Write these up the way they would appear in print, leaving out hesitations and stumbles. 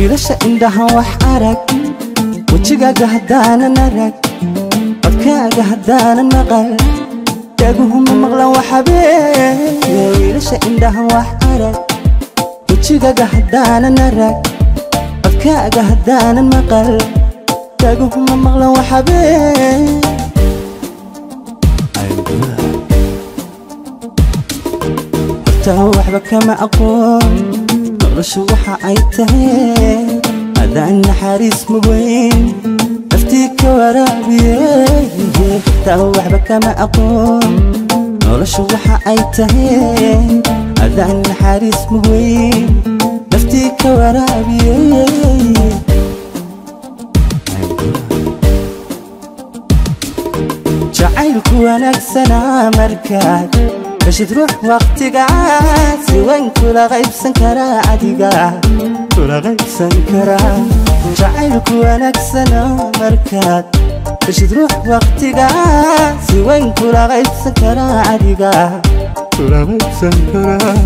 Wiilasha indhaha wax arag, wejigaaga haddaanan arag, codkaaga haddaanan maqal, dhaguhuma maqlan waxabee. Wiilasha indhaha wax arag, wejigaaga haddaanan arag, codkaaga haddaanan maqal, dhaguhuma maqlan waxabee. Horta waxba kama aqoon noloshu waxa ay tahay, adaan naxariis muweyn naftii ka waraabiye. Horta waxba kama aqoon noloshu waxa ay tahay, adaan naxariis muweyn naftii ka waraabiye. Jacaylku wanaagsanaa markaad heshid ruux waqtigaa si weyn kula qaybsan karaa, adiga kula qaybsan karaa. Jacaylku wanaagsanaa markaad heshid ruux waqtigaa si weyn kula qaybsan karaa, adiga kula qaybsan karaa.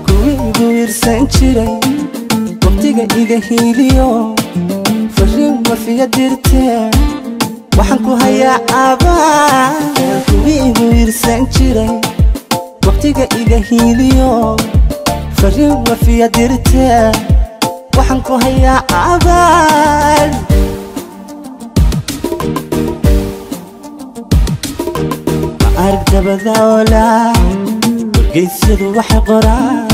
Kuwii wiirsan jiray waqtiga iga hiiliyo fariin wafiya dirtee, waxaan ku hayaa abaal. Kuwii igu wiirsan jiray waqtiga iga hiiliyo fariin wafiya dirtee, waxaan ku hayaa abaal. Ma arag dabada olaa, wargeysyadu waxay qoraan,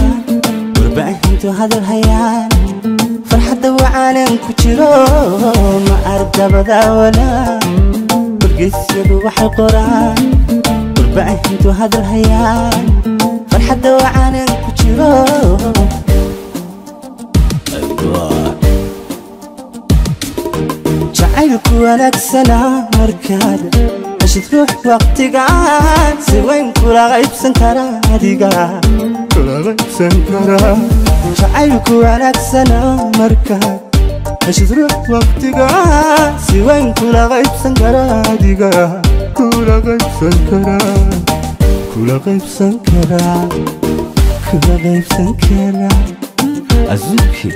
warbaahintu hadal hayaan, farxadda wacaanan ku jiro. Ma arag dabada olaa, wargeysyadu waxay qoraan, warbaahintu hadal hayaan, farxadda wacaanan ku jiro. Jacaylku wanaagsanaa markaad heshid ruux waqtigaan si weyn kula qaybsan karaa, adiga kula qaybsan karaa. Jacaylku wanaagsanaa markaad heshid ruux waqtigaan si weyn kula qaybsan karaa, adiga kula qaybsan karaa, kula qaybsan karaa, kula qaybsan karaa. Azuki.